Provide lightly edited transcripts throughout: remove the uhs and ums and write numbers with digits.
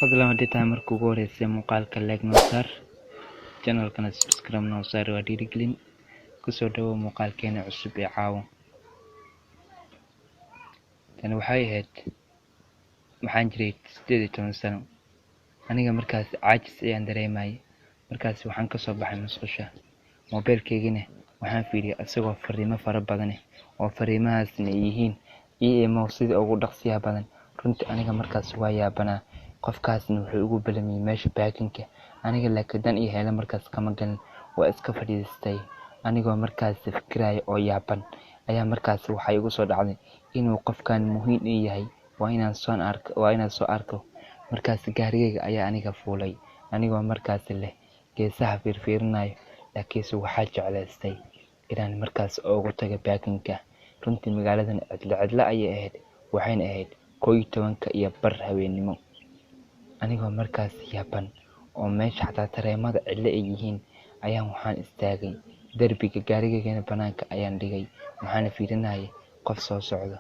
Fadlan haddii tahay marka ugu horeysay muuqaalka, like noo saar, channelkana subscribe noo saar, waa dhiirigelin. Kusoo dhawow muuqaalkeena cusub ee caawa. Tani waxay ahayd waxaan jiray 18 sano. Aniga markaas caajis ayaan dareemayay. Markaas waxaan kasoo baxay musqusha, moobeelkaygana waxaan fiiriyay isagoo fariimo fara badan oo fariimahaasna ay yihiin ii imow sida ugu dhaqsiyaha badan. Runtii aniga markaas waa yaabanaa. Qofkaasna wuxuu igu balamiyay meesha parking-ka. Aniga laakiin dan iyo heelo markaas kama galin, waa iska fadhiistay. Anigoo markaas fikiraya oo yaaban ayaa markaas waxaa igu soo dhacday inuu qofkan muhiim ii yahay, waa inaan soo arko. Markaas gaarigayga ayaa aniga fuulay, anigoo markaas leh geesaha fiirfiirinayo, laakiinse waxaa jeclaystay inaan markaas ugu tago parking-ka. Runtii magaaladan cidlo cidlo ayay ahayd, waxayna ahayd 11:30 habeennimo. Anigoo markaas yaaban oo meesha xataa tareemada cidlo ay yihiin ayaan waxaan istaagay derbiga, gaarigaygana banaanka ayaan dhigay, waxaana fiirinayay qof soo socdo.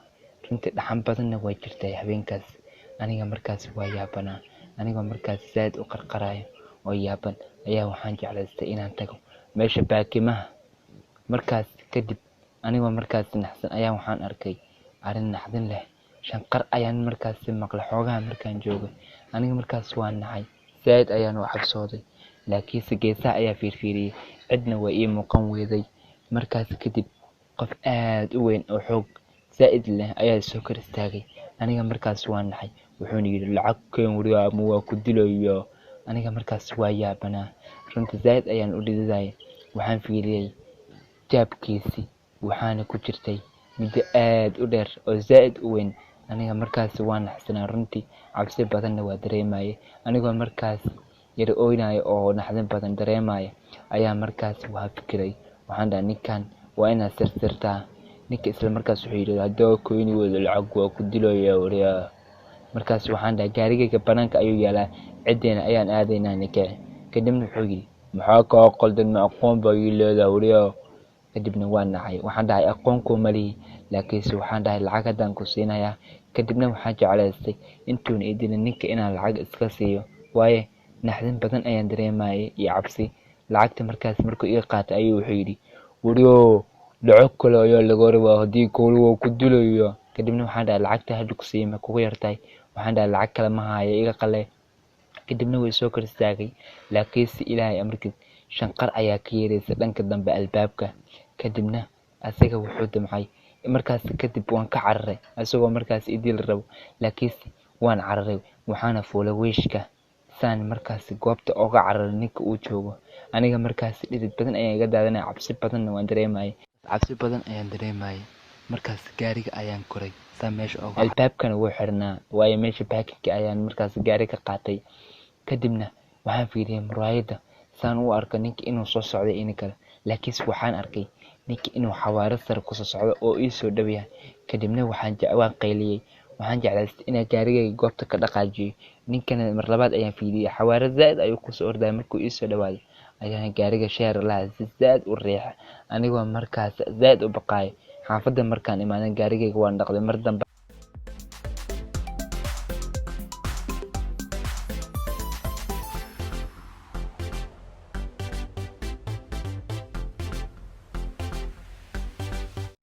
Runtii dhaxan badanna way jirtay habeenkaas. Aniga markaas waa yaabanaa. Anigoo markaas zaaid u qarqarayo oo yaaban ayaa waxaan jeclaystay inaan tago meesha baakimaha. Markaas kadib anigoo markaas naxsan ayaa waxaan arkay arrin naxdin leh. Shanqar ayaan markaas maqlay xoogaha markaan joogay. Aniga markaas waan naxay, zaaid ayaan u cabsooday, laakiinse geesaha ayaa fiirfiiriyay, cidna way ii muuqan weyday. Markaas kadib qof aad u weyn oo xoog zaaid leh ayaa soo kor istaagay. Aniga markaas waan naxay, wuxuuna yidhi, "Lacag keen wariyaa ama waa ku dilayaa." Aniga markaas waa yaabanaa, runtii zaaid ayaan u dhididayay. Waxaan fiiriyay jeebkiisii, waxaana ku jirtay muddo aad u dheer oo zaaid u weyn. Aniga markaas waa naxsanaa, runtii cabsi badanna waa dareemayay. Anigoo markaas yara ooynaya oo naxdin badan dareemaya ayaa markaas waa fikiray. Waxaan dhahay, "Ninkan waa inaad sirsirtaa." Ninka isla markaas wuxuu yidhi, "Haddaa keeni weydo lacag, waa ku dilayaa wariyaa." Markaas waxaan dhahay, "Gaarigayga banaanka ayuu yaalaa, ciddeena ayaan aadaynaa ninkee." Kadibna wuxuu yidhi, "Maxaa kaa qaldan? Ma aqoon baa ii leedahay wariyaa?" Kadibna waan nacay. Waxaan dhahay, "Aqoon kuma lihi," laakiinse waxaan dhahay, "Lacag haddaan ku siinayaa." Kadibna waxaan jeclaystay intuuna i dilin ninka inaan lacag iska siiyo, waayo naxdin badan ayaan dareemayay iyo cabsi. Lacagta markaas markuu iga qaatay ayuu wuxuu yidhi, "Wariyoo, lacag kale ayaa laga rabaa, haddii kale waa ku dilayaa." Kadibna waxaan dhahay, "Lacagta hadda ku siiyay ma kugu yartahay?" Waxaan dhahay, "Lacag kale ma haayo, iga qalee." Kadibna wuu soo kor istaagay, laakiinse Ilaahay amarkiis shanqar ayaa ka yeeraysa dhanka dambe albaabka. Kadibna asaga wuxuu damcay, markaas kadib waan ka cararay isagoo markaas i dili rabo, laakiinse waan cararay, waxaana fuulay wiishka saan markaas goobta ooga cararay ninka uu joogo. Aniga markaas dhidid badan ayaa iga daadanaya, cabsi badanna waan dareemayay, cabsi badan ayaan dareemayay. Markaas gaariga ayaan koray saan meesha ooga, albaabkana wuu xirnaa, waayo meesha parking-ka ayaan markaas gaari ka qaatay. Kadibna waxaan fiiriyay muraayadda saan u arko ninka inuu soo socday in kale, laakiinse waxaan arkay ninka inuu xawaaro sare kusoo socdo oo ii soo dhow yahay. Kadibna waan qayliyey. Waxaan jeclaystay inaan gaarigayga goobta ka dhaqaajiyo. Ninkana mar labaad ayaan fiiriyay, xawaaro zaaid ayuu kusoo ordayay. Markuu ii soo dhawaaday ayaan gaariga sheer lahaa si zaaid u riixay, anigoo markaas zaaid u baqaayo. Xaafadda markaan imaaday gaarigayga waan dhaqday mar dambe.